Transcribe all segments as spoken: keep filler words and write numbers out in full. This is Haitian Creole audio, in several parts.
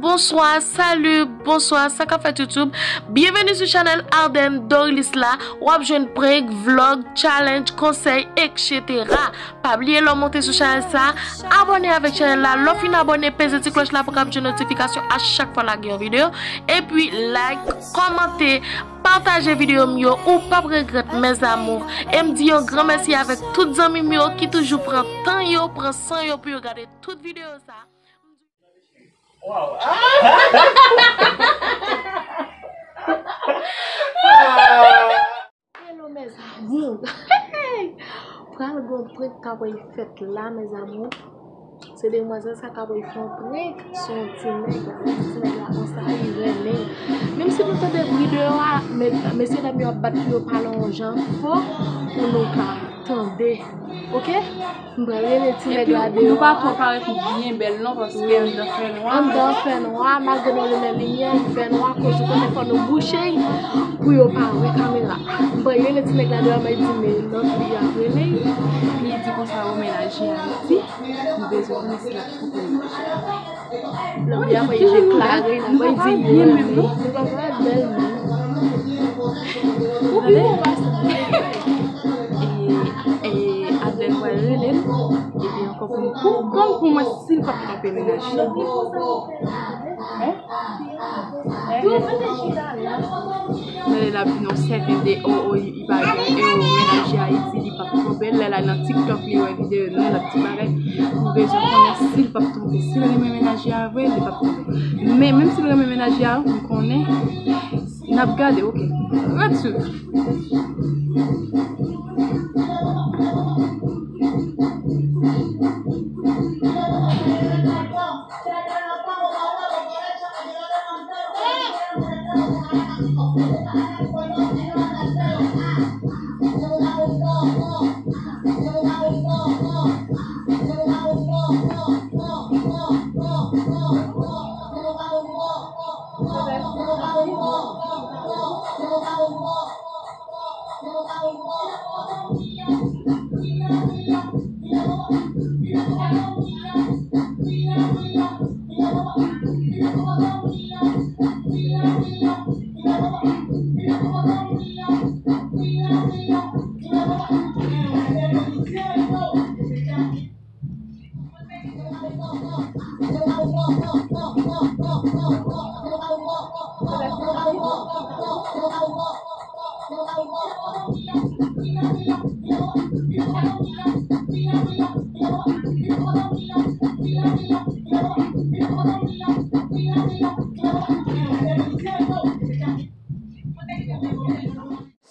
Bonswa, salut, bonswa, sa k ap fèt YouTube? Byenveni sou chanèl Ardennes Dorilis la. W ap jwenn prank, vlog, challenge, konsèy, et cetera. Pa bliye lè w monte sou chanèl sa, abòne avèk chanèl la. Lè w fin abòne, peze ti klòch la pou w kapab jwenn notifikasyon a chak fwa lage yon videyo. Epi like, kòmante, pataje videyo m yo, ou p ap regrèt, mes amours. E m di yon gran mèsi avèk tout zanmi m yo ki toujou pran tan yo, pran san yo pou yo gade tout videyo sa. Wow. Hello mes amours. Pral gon prank k ap fèt la, mes amours. Se demwazèl sa k ap fè yon prank sou yon ti nèg la. Ti nèg la konsa, li renmen. Menm si nou tande bri deyò a, men, mesye dam yo ap bat pou yo pale yon jan fò pou nou ka tande. Oke? M pral rele ti nèg la deyò a. Epi ou pa twò parèt ou byen bèl non, paske anndan fè nwa. Anndan fè nwa, malgre nou limen limyè, li fè nwa, koz ou konnen fò nou bouche l pou yo pa wè kamera. M pral rele ti nèg la deyò a, m ap di men nan li ap rele. Li di konsa yo mennaje Ayiti, nou bezwen konnen si l ap twonpe mennaje a. Lòt li ap deklare, l ap di li renmen. Nou pa parèt bèl menm. Ou pi bon pase. E, e, Adlèn pral rele m, epi ankò pou m konprann pou mwen si l p ap twonpe menaj li. Hein? Hein? Men lè l ap vin yon sèten de, o, o, li pa gen, e, o, menaj li Ayiti, li p ap twonpe l. Lè l al nan TikTok, li wè videyo nou, l ap di bagay. Nou bezwen konnen si l p ap twonpe. Si l renmen menaj li a vre, li p ap twonpe. Men, menm si l renmen menaj li a, m konnen, n ap gade, oke. Ret swiv.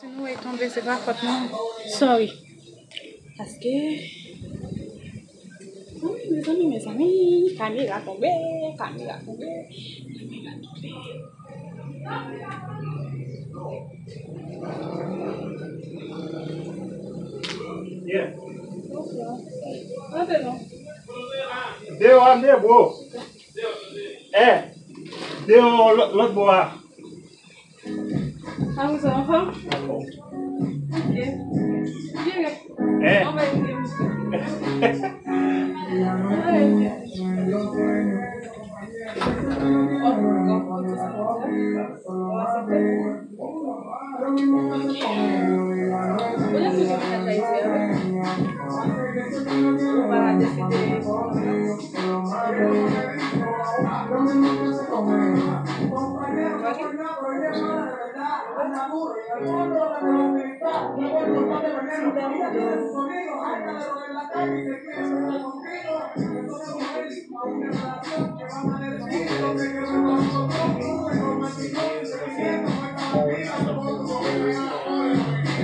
Si nou wè tonbe, se pa fòt nou. Sorry. Paske, hmm, mezanmi, mezanmi, kamera tonbe, kamera tonbe, kamera tonbe. Yeah. Antre non. Deyò a, m deyò, bro. Eh, deyò, lòt, lòt bò a. Ah, vous enfants? Ok. Bien. Eh. On va aider monsieur. On va aider.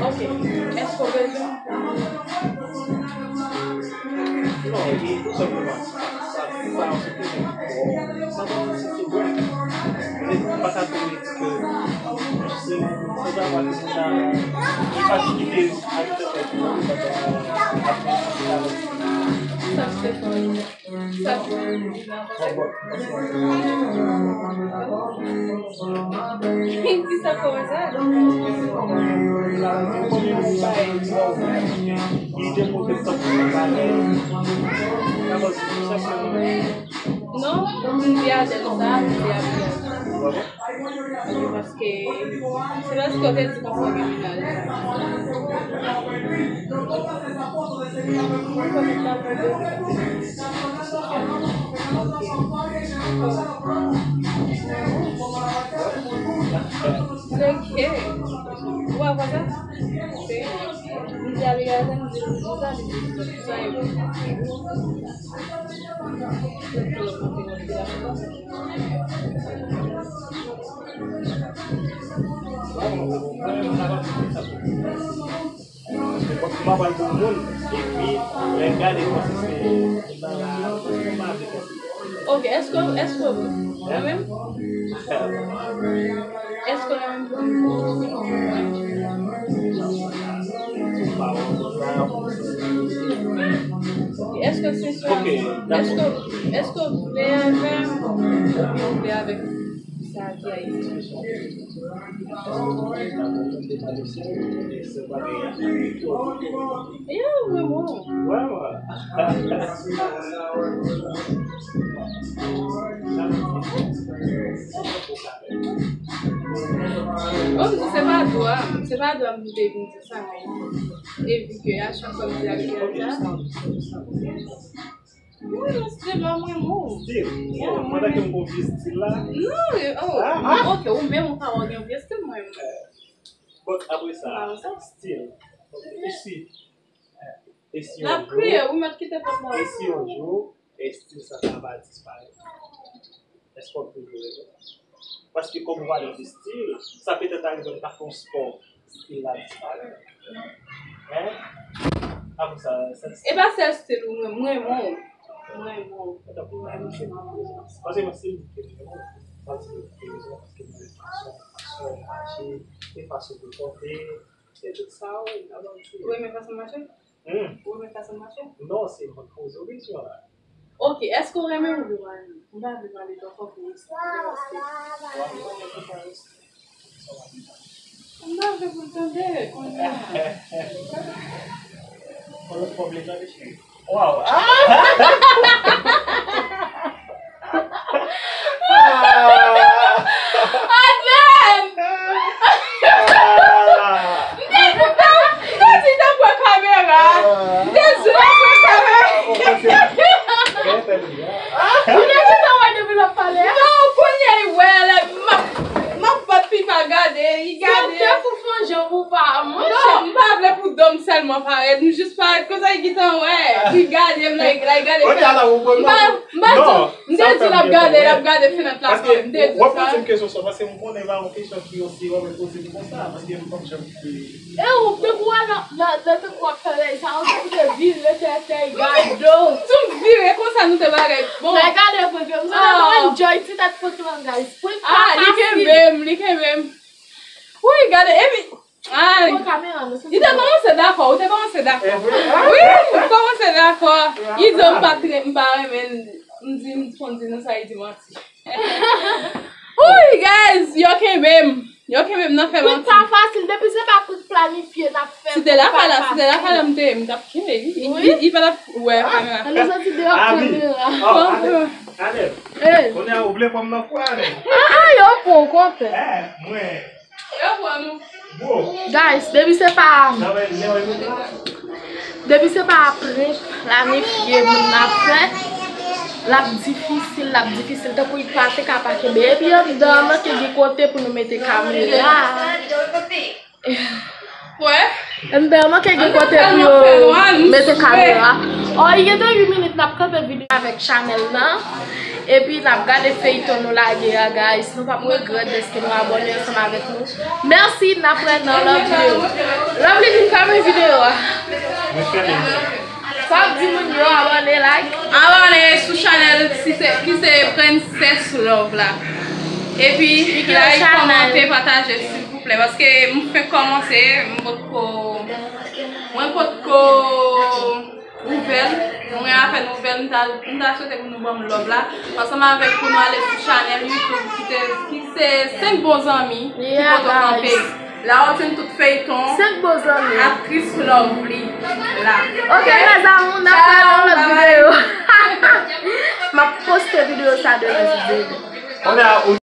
Ok. Èske w bezwen? Non, e tou senpleman, sa, sa, sa, se toujou. Sa, se toujou. Mwen pa ka toujou di ke se, se travay ki sa, e pa kite aktè fè travay. Sa, se toujou. Kisa kòmanse? Non, m di Adèl sa, m di Adèl. Ok, paske se paske w te di konsa w gen mennaj. Ok. Ou pa konsa? Ok. M di Abigail sa, m di l konsa, li di sa e bon. Paske m pa pral pou moun, epi lè m gade kòm si se bagay a, m pa vle fè sa. Ok, èske, èske ou renmen m? Èske ou renmen m? Èske se sa? Ok, dakò. Èske, èske ou vle avè m? Oubyen ou vle avèk sa ki Ayiti? Yeah, mwen bon. Bon, se pa dwa, se pa dwa m te vin di sa, men e vi ke a chak fwa m di ak Bianca, wi, stil la mwen bon. Stil? Yeah, mwen pandan ke m gon vye stil la? Non, oh, ah, ah, ok, ou menm ou pa wè gen vye stil mwen. But apre sa, stil. E si, e si yon jou, wi, mèt kite pòt la. E si yon jou, estil sa, sa va disparèt? Èske w ap toujou renmen? Paske kòm ou pale de stil, sa petèt arive m ta fè yon spò, stil la disparèt. Hein? Apre sa, sa e pa sèl stil ou, mwen, mwen renmen w. Mwen renmen w. Mwen renmen w. Paske mwen stil mwen ke renmen w. Paske mwen renmen w paske mwen renmen fason, fason w mache, e fason w pòte, e tout sa, wi, avan tou. Ou renmen fason m mache? Hmm. Ou renmen fason m mache? Non, se mwen k poze w kesyon la. Ok, èske w renmen m? Ou vle pale? M pa vle pale twò fò pou w eksplike paske w ap mande pou fè respè. M pa vle pou l tande kounye a. Yon lòt fwa w vle tande, cheri? Waw! Ah! Adan! M te di w ta, m te di w ta pran kamera. M te di w ta pran kamera. Ou te gentan wè depi l ap pale a? Non, kounye a li wè la, m ap, m ap bat pipa gade, li gade. Se te pou fè yon jan pou pa, monchè. Non, m pa vle pou do m sèlman parèt, m jis parèt konsa, li gentan wè. Li gade m la, li gade. M pa, m pa di, m te di l ap gade, l ap gade fenèt la. Paske w ap poze m kesyon sa, paske m konnen pa yon kesyon ki osi wè mwen poze m konsa, paske m pa janm. E ou, tankou w nan, nan, nan, tankou w ap fè bagay sa, ou te vire tèt, tèt, gade w. M tou vire konsa, nou te bagay. Bon. Lè gade prank yo, m santi m enjoy ti tèt prank lan, guys. Prank pa fasil. Ah, li kenbe m, li kenbe m. Wi, gade, epi, ah, li te kòmanse dakò, ou te kòmanse dakò. Wi, ou kòmanse dakò. Li di m pa t re-, m pa renmen, m di, m konn di nou sa, li di manti. Wi, guys, yo kenbe m. Yo kenbe m nan fè manti. Prank pa fasil, depi se pa prank planifye n ap fè. Si te la pa la, si te la pa la, m te, m t ap kenbe li. Li, li, li pa t ap wè kamera. Ann soti deyò kamera. Anèl, kounye a ou vle pran m nan fwa, Anèl? Ah, ah, yo pran w konpè. Eh, mwen. Yo pran nou. Guys, depi se pa, depi se pa prank planifye moun nan fè, l ap difisil, l ap difisil. Tankou li pa te ka pa kenbe. Epi anndan an manke gen kote pou nou mete kamera. Wè. Anndan an manke gen kote pou yo mete kamera. Oh, li gentan uit minit n ap kanpe videyo avèk chanèl lan. Epi n ap gade feyton nou lage a, guys. Nou p ap regrèt dèske nou abòne ansanm avèk nou. Mèsi, n ap wè nan lòt videyo. Lovely, vin fèmen videyo a. Mwen fèmen. Sa w ap di moun yo abòne, like. Abòne sou chanèl si se, ki se Princess Love la. Epi, like, kòmante, pataje, silvouplè. Paske m fenk kòmanse, m potko, mwen potko ouvè l, mwen apèn ouvè l, m ta, m ta swete pou nou ban m love la. Ansanm avèk pou nou ale sou chanèl YouTube ki te, ki se Senk Bon Zanmi ki pote w kanpe. La w ap jwenn tout feyton. Senk Bon Zanmi. Aktris Lovely la. Ok, mes amours, n ap wè nan lòt videyo. M ap poste videyo. Sa de rezon. Kounye a, ou